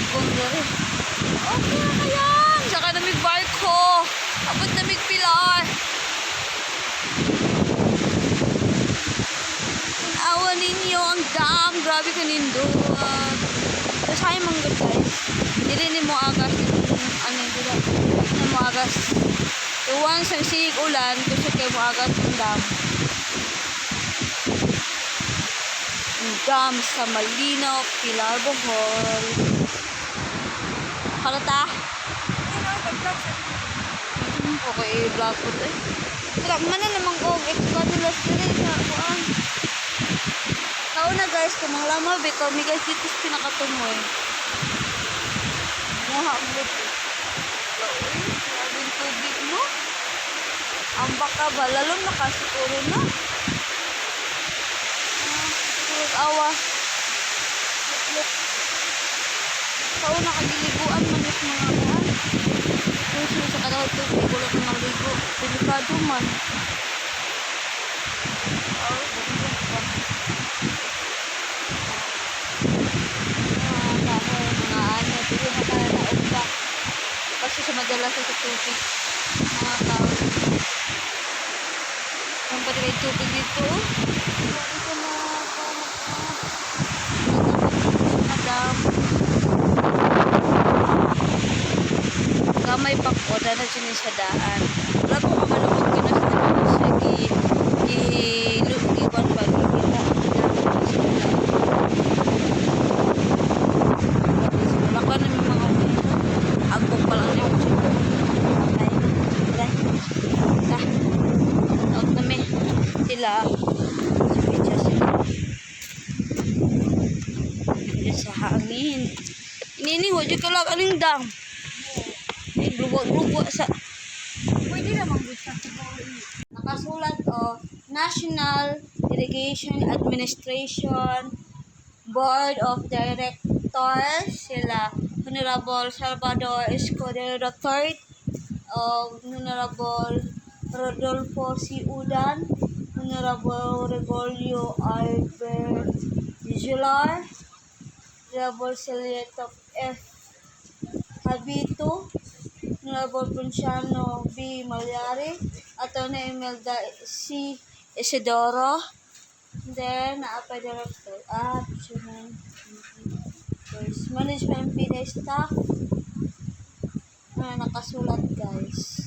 Ugong diri. Okay na kayan. Saka na mig barko. Abot na mig Pilar. Tanawa ninyo ang dam. Grabe ka nindot. Tapos ay manggod, guys. Dili ni mo agas ano dili. Ni mo agas. So once ang sig ulan, kusog kay mo agas ang dam. Ang dam sa Malino, Pilar, Bohol. Kalata. Okay, vlog ko to eh. Wala man na naman ko, extra nila sila sa kuan. Tao na guys, kumang lama bitaw mi guys dito sa pinakatumoy. Muha ang luto. Uy, grabe yung tubig no. Ang baka ba, lalom na kasiguro na. Ah, tulog awa. Look. Tao na kagiliguan man yung mga kuan. Kung sino sa kadawat tubig, wala kang maligo. Delikado man. Oh, ganun ba? Mga kahoy, mga ano, dili makalaog ba. Kasi sa madalas sa tubig, mga kahoy. Ang pati may tubig dito, oh. Dito na, madam. Gamay pa ko, dahil na siya sa daan. Wala ko kamalungkot ko na siya gi gi gi kwan ba gihimo ang dam sa daan. Wala ko na may mga agpok pa lang niya ako sa ay, tara. Ta. Out na mi. Sila. Si Picha sila. Diyan sa hangin. Inini, wala ka lang. Anong dam? Ay, lugwa-lugwa sa. Pwede naman gud sa siguro. Nakasulat o National Irrigation Administration Board of Directors sila Honorable Salvador Escudero III o Honorable Rodolfo C. Udan, Honorable Rebolio Albert Jular, Honorable Celieto F. Habito, Honorable Ponciano B. Malyari, Atty. Imelda C. Isidoro, then, naapay director, ah, chairman, first, management PDA staff, na nakasulat guys.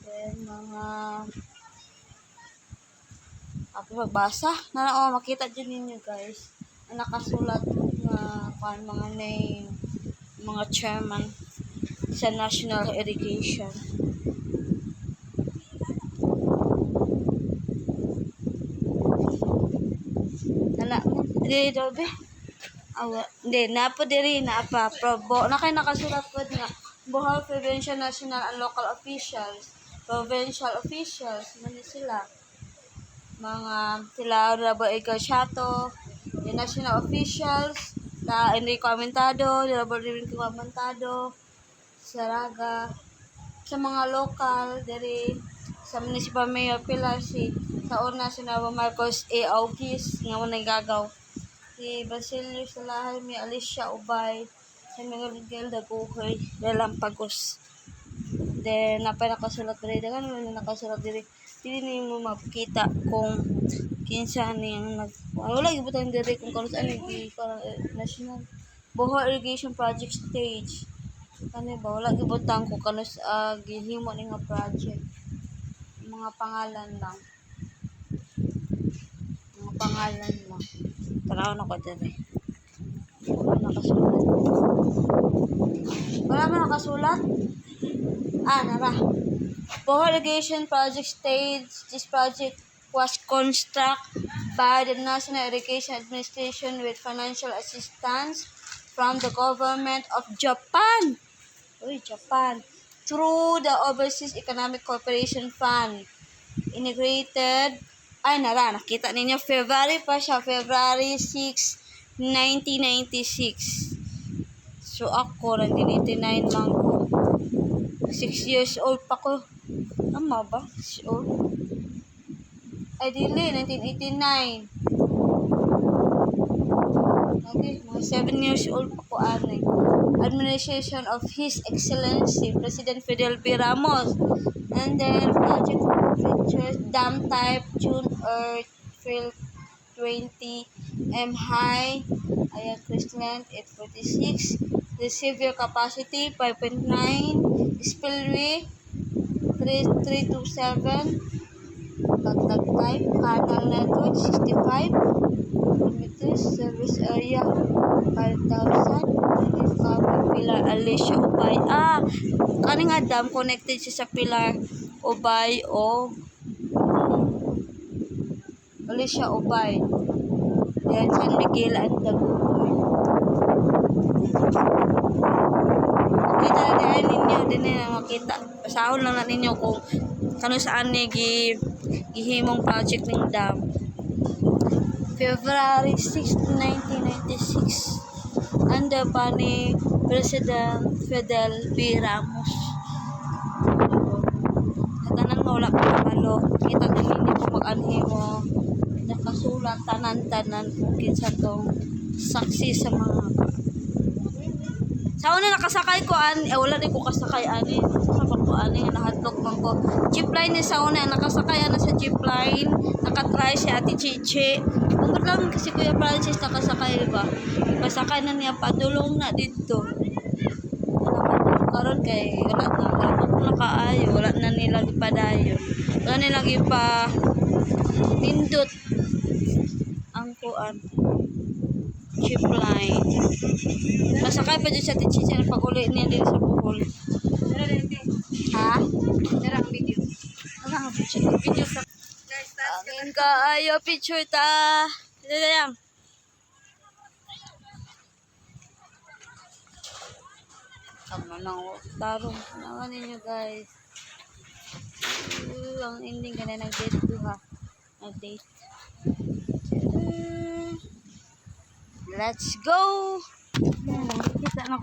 Then, mga, ako magbasa, na oh, makita dyan ninyo guys, na nakasulat nga kuan mga name, mga chairman sa National Irrigation. Nana, dili daw be. Awa, hindi, napo diri na pa probo. Na kay nakasulat pod nga Bohol Provincial National and Local Officials, Provincial Officials, man ni sila. Mga sila Rabo Edgar Chato, the national officials, la Enrico Amentado, Rabo Enrico Amentado, Saraga, sa mga local diri sa Municipal Mayor Pilar si sa una si Nava Marcos A. Augis nga mo gagaw si Basilio Salahay mi Alicia Ubay sa Miguel Daguhoy Lalampagos. Then napay nakasulat diri, daghan man na nakasulat diri, dili nimo makita kung kinsa ni ang nag wala gibutang diri kung kanus ani gi parang national Bohol Irrigation Project stage kani ba, wala gibutang kung kanus gihimo ni nga project, mga pangalan lang, mga pangalan lang. Tanaw na ko diri, wala nakasulat, wala man nakasulat. Ah, nara. Bohol Irrigation Project stage. This project was constructed by the National Irrigation Administration with financial assistance from the government of Japan. Uy, Japan. Through the Overseas Economic Cooperation Fund. Integrated, ay nara, nakita ninyo, February pa siya, February 6, 1996. So ako, 1989 lang ko. 6 years old pa ko. Tama ba? 6 old? Ay, dili, 1989. Okay, mga Mga 7 years old pa ko ani. Administration of His Excellency President Fidel B. Ramos. And then project features dam type June Earth Fill 20 M high. Ayan, crest length 846. Receiver capacity 5.9. Spillway 3327. Tagtag type. Canal network 65 kilometers. Service area 5,000. Discover Pilar Alicia Ubay. Ah, kani nga dam connected siya sa Pilar Ubay o Alicia Ubay. Then San Miguel and Dagupan. Makita na diay ninyo din na makita. Basahon lang na ninyo kung kano saan ni gihimong project ning dam. February 6, 1996, under pa ni President Fidel B. Ramos. Sa tanan mo, wala ko kabalo. Kita na ninyo kung mag-anhi mo. Nakasulat tanan-tanan kung kinsa tong saksi sa mga. Sa una nakasakay ko an eh, wala din ko kasakay ani. Sa ko ani nga nahadlok man ko. Jeep line ni sa una nakasakay ana sa jeep line, nakatry si Ate Chichi. Tungkol lang kasi Kuya Francis nakasakay ba. Pasakay na niya padulong na didto. Karon kay wala na wala na ko nakaayo, wala na nila gipadayon. Wala nila gipa nindot ang kuan jeep line. Nasakay pa dyan sa Ate Chichi pag uli niya din sa Bohol. Dara din, te. Ha? Dara ang video. Ano ang picture? Video sa. Guys, taas ka. Angin kaayo picture ta. Ito na yan. Tama na ako. Tarong. Tanawan ninyo, guys. Ooh, ang ending ka na nag-date duha. Nag-date. Let's go! Kita na.